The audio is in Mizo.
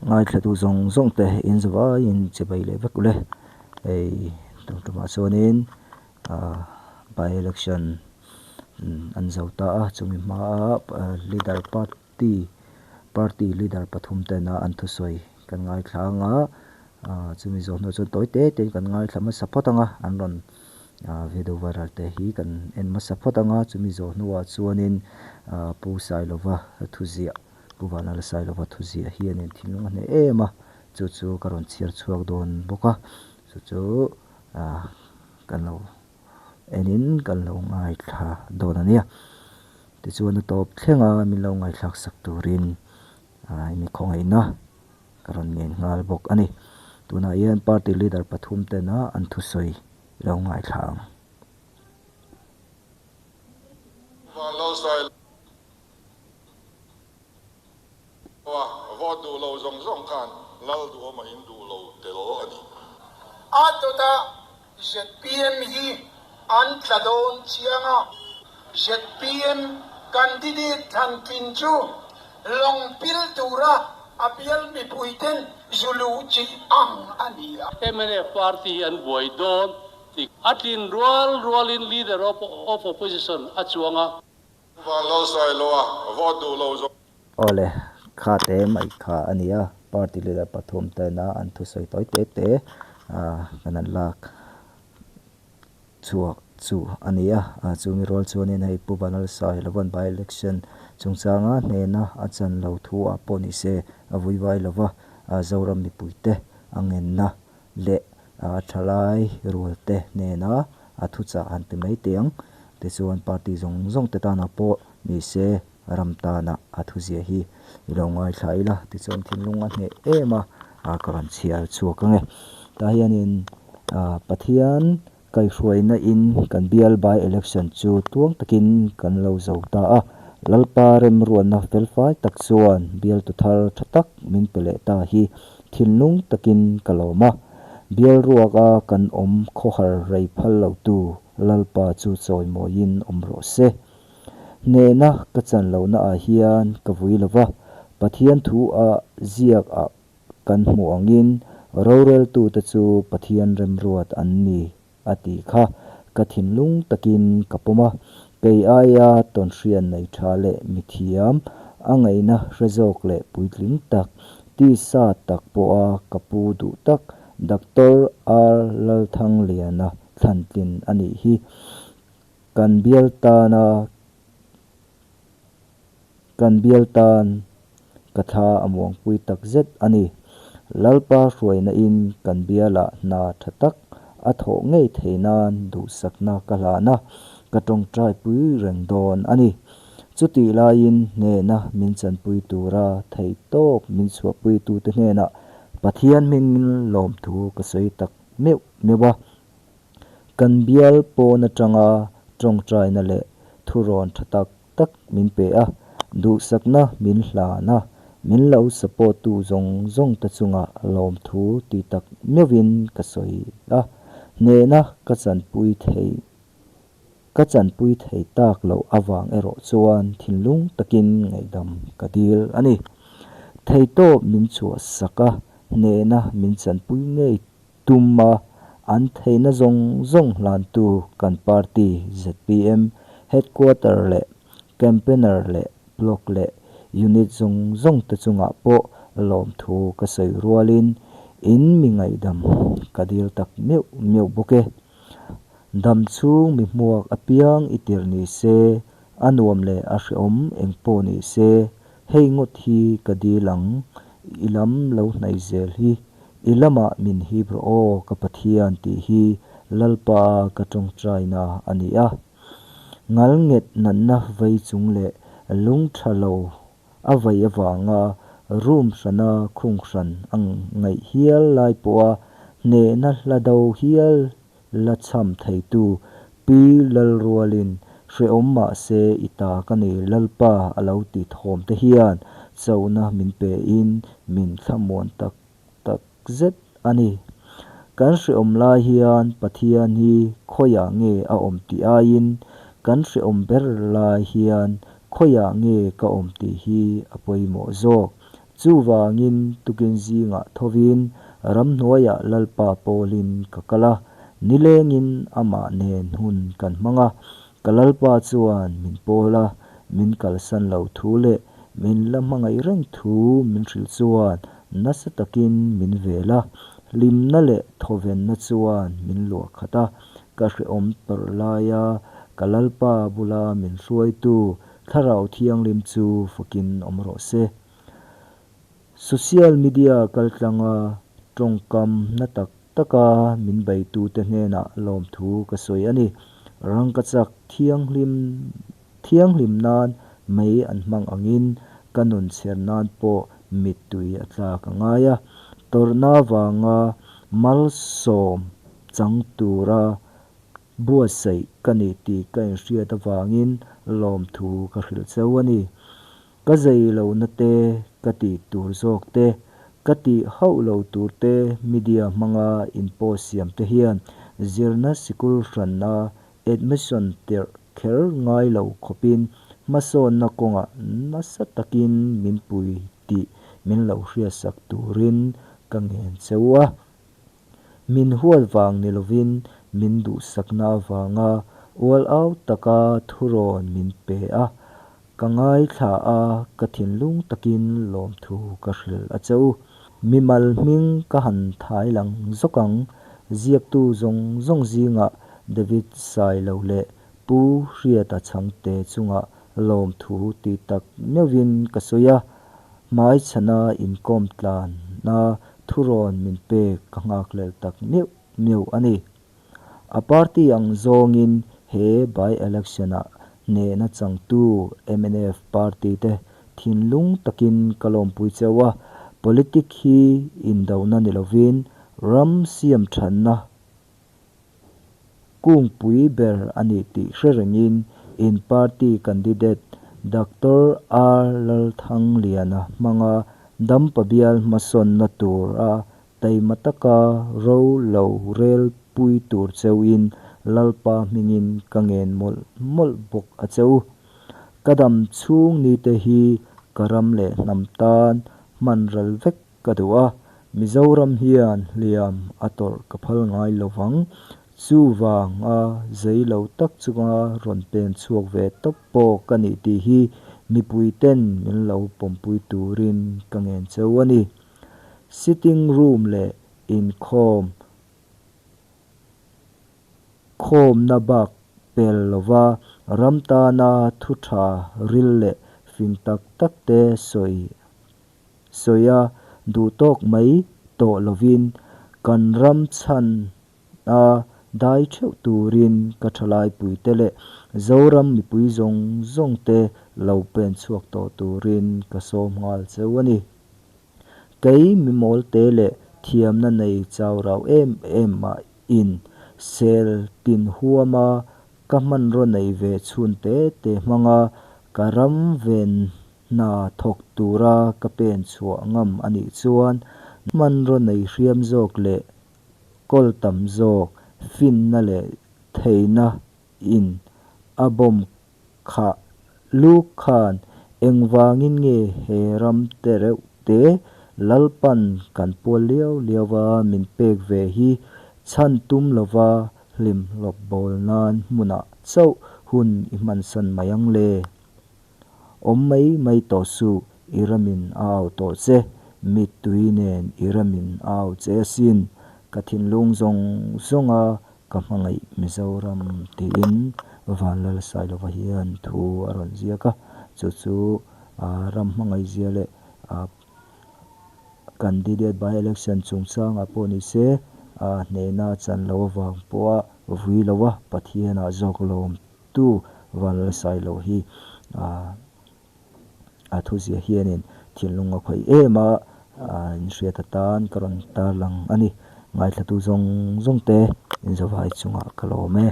Ngaithlatu zawng zawng te in zavaiin chibai leh vek ule. Hei tum tumah chuanin ah by election an zo ta a, chumi hmaa leader party party leader pathum tena an thusawi kan ngaithla ang a, ah chumi zawh hnuah chuan tawi te te in kan ngaithla hmasa phawt ang a, an rawn ah video viral te hi kan en hmasa phawt ang a, chumi zawh hnuah chuanin ah Pu Sailova thuziah. Pu Vanlal Sailova thuziah hianin thinlung a hneh em a, chu chu ka rawn chhiar chhuak dawn bawk a, chu chu ah kan lo enin kan lo ngaithla dawn a nia. Tichuan a tawp thleng a min lo ngaithlak sak turin ah mi khawngaihna ka rawn ngen nghal bawk a ni. Tunah hian party leader pathum tena an thusawi i lo ngaithla ang. Vanlal Sailova. A vote duh lo zawng zawng khan lal duhawm a in duh lo tel a ni. A dawta zpm hi an tla dawn chiang a, zpm candidate thlan tlin chu lawng pil tura a bial mipuiten zu luh chi ang a ni a. Mnf party hi an buai dawn tih a tlin rual rualin Leader of Opposition a chuang a. Awle, kha te mai kha a nia, party leader pathum tena an thusawi tawi te te kan han lak chhuak chu a ni a, chumi rual chuanin hei Pu Vanlalsai Lovan by election chungchanga hnena a chan lo thu ah pawh ni se a vui vai lova, Zoram mipuite a ngenna leh thalai rual te hnena a thuchah han ti mai teh ang. Tichuan party zawng zawng te tana pawh ni se ram tana a thuziah hi i lo ngaithla ila tichuan thinlung a hneh em a, ka rawn chhiar chhuak ang e. Tah hianin Pathian kaihhruaina in kan bial by election chu tuang takin kan lo zo ta a, Lalpa remruatna felfai tak chuan bialtu thar tha tak min pe leh ta hi Thinlung takin ka lawm a, bial ruaka kan awm khawhar rei phal lotu Lalpa chu chawimawiin awm rawh se. Hnehna ka chan lohna ah hian ka vui lo va, Pathian thu a ziak ah kan hmuh angin roreltute chu Pathian remruat an ni a tih kha ka thinlung takin ka pawm a, kei aia tawnhriat nei tha leh mithiam, a ngaihna hre zawk leh puitling tak, tisa tak pawha ka pu duh tak Doctor R Lalthangliana thlantlin a nih hi. Kan bial tana Kan bial tan ka thla a muangpui tak zet a ni. Lalpa hruaina in kan bialah hna tha tak a thawh ngei thei nan duhsakna ka hlan a, ka tawngtai pui reng dawn a ni. Chutih laiin hnehna min chanpui tura theihtawp min chhuahpuitute hnenah Pathian hmingin lawmthu ka sawi tak meuh meuh a. Kan bial pawn atanga tawngtaina leh thurawn tha tak tak min pe a, duhsakna min hlan a, min lo support tu zawng zawng te chungah lawmthu ti tak meuhin ka sawi a, hnehna ka chanpui thei ka chanpui thei tak loh avang erawh chuan thinlung takin ngaihdam ka dil a ni. Theitawp min chhuahsak a, hnehna min chanpui ngei Tum a, an theihna zawng zawng hlantu kan party zpm headquarter leh campaigner leh block leh unit zawng zawng te chungah pawh lawmthu ka sawi rualin in mi ngaihdam ka dil tak meuh meuh bawk e. Dam chhung mi hmuak apiang i tirh ni se, a nuam leh a hrehawm eng pawh ni se, hei ngawt hi ka dil ang, i lam lo hnaih zel hi I lamah min hip rawh aw ka Pathian tih hi Lalpa ka tawngtaina a ni a. Ngal nget natna vei chung leh lung tha lo a vei avanga room hrana khung hran a ngaih hial lai pawha hnehna hla do hial la cham theitu Pi Lalrualin hrehawm mahse i ta ka nei Lalpa a lo ti thawm te hian chona min pe in min thlamuan tak tak zet a ni. Kan hrehawm lai hian Pathian hi khawiah nge a awm tih aiin kan hrehawm ber lai hian khawiah nge ka awm tih hi a pawimawh zawk. Chuvangin tukin zingah thovin ramhnuaiah Lalpa pawlin ka kal a, nilengin amah nen hun kan hmang a. Ka Lalpa chuan min pawl a, min kalsan lo thu leh min la hmangaih reng thu min hrilh chuan nasa takin min vel a, hlimna leh thawvenna chuan min luah khat a. Ka hrehawm tawrh laia ka Lalpa bula min hruaitu Thlarau Thianghlim chu fakin awm rawh se. Social media kaltlanga tawngkam na tak taka min beitute hnenah lawmthu ka sawi a ni. Rangkachak thianghlim thianghlim nan mei an hmang angin ka nun chher nan pawh mittui a tlak a ngai a. Tawrhna vanga malsawm chang tura buatsaih ka ni tih ka inhriat avangin lawmthu ka hrilh cheu a ni. Ka zei lohna te, ka tih tur zawk te, ka tih hauh lo tur te media hmanga in post siam te hian zirna sikul hranna admission tirh kher ngai lo khawpin hmasawnna kawngah nasa takin min pui tih min lo hriatsak turin ka ngen cheu a. Min huat vang ni lovin min duhsakna avanga ual au taka thurawn min pe a, ka ngaithla a, ka thinlung takin lawmthu ka hrilh a che u. Mimal hming ka han thai lang zawk ang, ziaktu zawng zawng zingah David Sailo leh Pu Hriata Chhangte chungah lawmthu ti tak meuhin ka sawi a, hmaichhana inkawm tlanna thurawn min pek ka nghakhlel tak meuh meuh a ni. A party ang zawngin he by-election-ah hnehna changtu mnf party te thinlung takin ka lawmpui cheu a, politic hi indona ni lovin ram siam thanna Kungpui ber a ni tih hre rengin in party candidate Doctor R Lalthangliana hmanga Dampa bial hmasawnna tura taima taka ro lo rel pui tur cheuhin Lalpa hmingin ka ngen mawlh mawlh bawk a cheu. Ka dam chhung nite hi ka ram leh hnam tan hman ral vek Ka duh a, Mizoram hian hliam a tawrh ka phal ngai lo vang. Chuvanga zei lo tak chunga rawn pen chhuak ve tawp pawh ka nih tih hi mipui ten min lo pawmpui turin ka ngen cheu a ni. Sitting room leh inkhawm khawmna bak pel lova ram tana thu tha ril leh fing tak tak te sawi Sawi a, duh tawk mai tawh lovin kan ram chhan a dai theuh turin ka thalaipuite leh Zoram mipui zawng zawng te lo pen chhuak tawh turin ka sawm nghal cheu a ni. Kei mimawlte leh thiamna nei chau rau em em mah in sel tin huama ka hmanraw nei ve chhun te te hmanga ka ram ven Hna thawk tura ka pen chhuah ngam a nih chuan hmanraw nei hriam zawk leh kawl tam zawk finna leh theihna in a bawm khah luk khan engvangin nge he ram te reuh te Lalpan kan pual liau liau a min pek ve hi chhan tum lova hlim hlawp bawl nan hmunah chauh hun i hmansan mai ang le? Awm mai mai tawh suh, i ramin a au tawh che, mittui nen i ramin a au che asin, ka thinlung zawng zawnga ka hmangaih Mizoram tiin Vanlalsailova hian thu a rawn ziak a, chu chu ram hmangaihzia leh candidate by election chungchangah pawh ni se hnehna chan loh avang pawha vui lo a, Pathianah zawk lawm Tu Vanlalsailo hi a thuzia hianin thinlung a khawih em a, in hriat atan ka rawn tarlang a ni. Ngaithlatu zawng zawng te inzawhai chungah ka lawm e.